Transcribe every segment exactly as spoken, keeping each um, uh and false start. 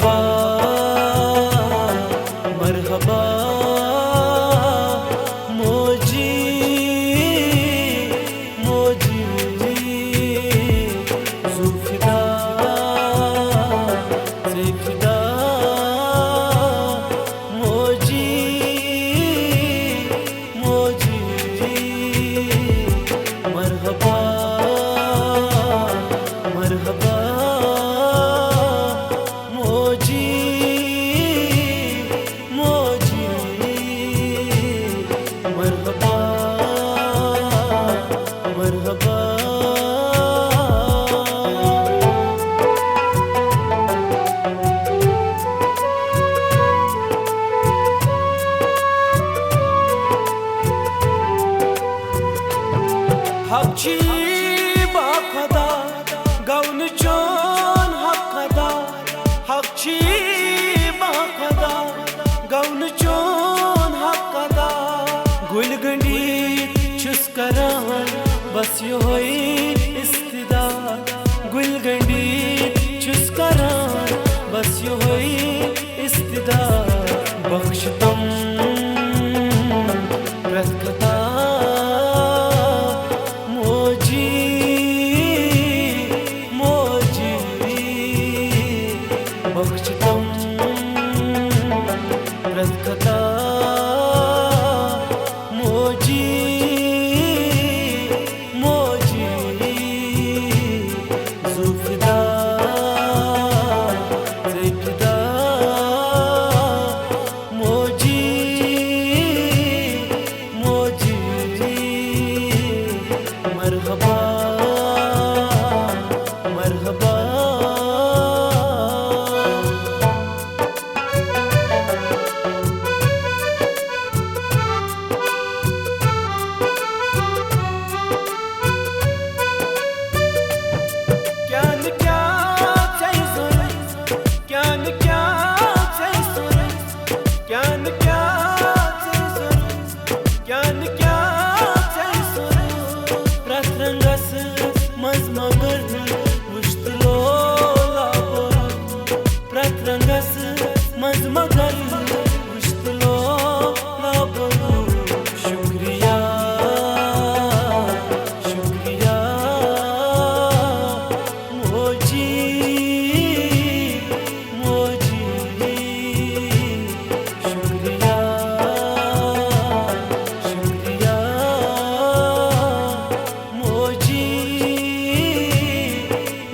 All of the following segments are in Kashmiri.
مرحبا، مرحبا، موجی، موجی، ذوالفدا، ذوالفدا، موجی، موجی، مرحبا، مرحبا، موجی، موجی، مرحبا، مرحبا۔ حق چھی با خدا، گوٚو نہٕ چون حق ادا۔ حق چھی با خدا، گوٚو نہٕ چون حق ادا۔ گُلۍ گنڈی چھُس کران بس یِہوٚے استدا۔ گُلۍ گنڈی چھُس کران بس یِہوٚے استدا۔ بخش تم پرٛٮ۪تھ خطا، موجی، موجی، بخش تم پرٛٮ۪تھ خطا، موجی، موجی، ذوالفدا، ذوالفدا، موجی، موجی، مرحبا، مرحبا۔ کیٛاہ نہٕ کیٛاہ ژےٚ ضروٗرت، کیٛاہ نہٕ کیٛاہ ژےٚ ضروٗرت، کیٛاہ نہٕ کیٛاہ ژےٚ ضروٗرت، کیٛاہ نہٕ کیٛاہ ژےٚ ضروٗرت۔ پرٛٮ۪تھ رنٛگس منٛز مگر وُچھ تہٕ لولابہٕ۔ پرٛٮ۪تھ رنٛگس منٛز مگر وُچھ تہٕ لولابہٕ۔ شُکریہ، شُکریہ، موجی، موجی، شُکریہ، شُکریہ، موجی،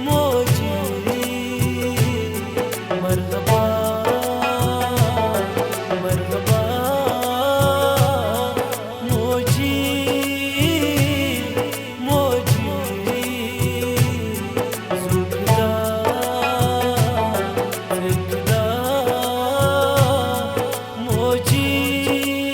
موجی، مرحبا، مرحبا، موجی، موجی، ذوالفدا، ذوالفدا، موجی۔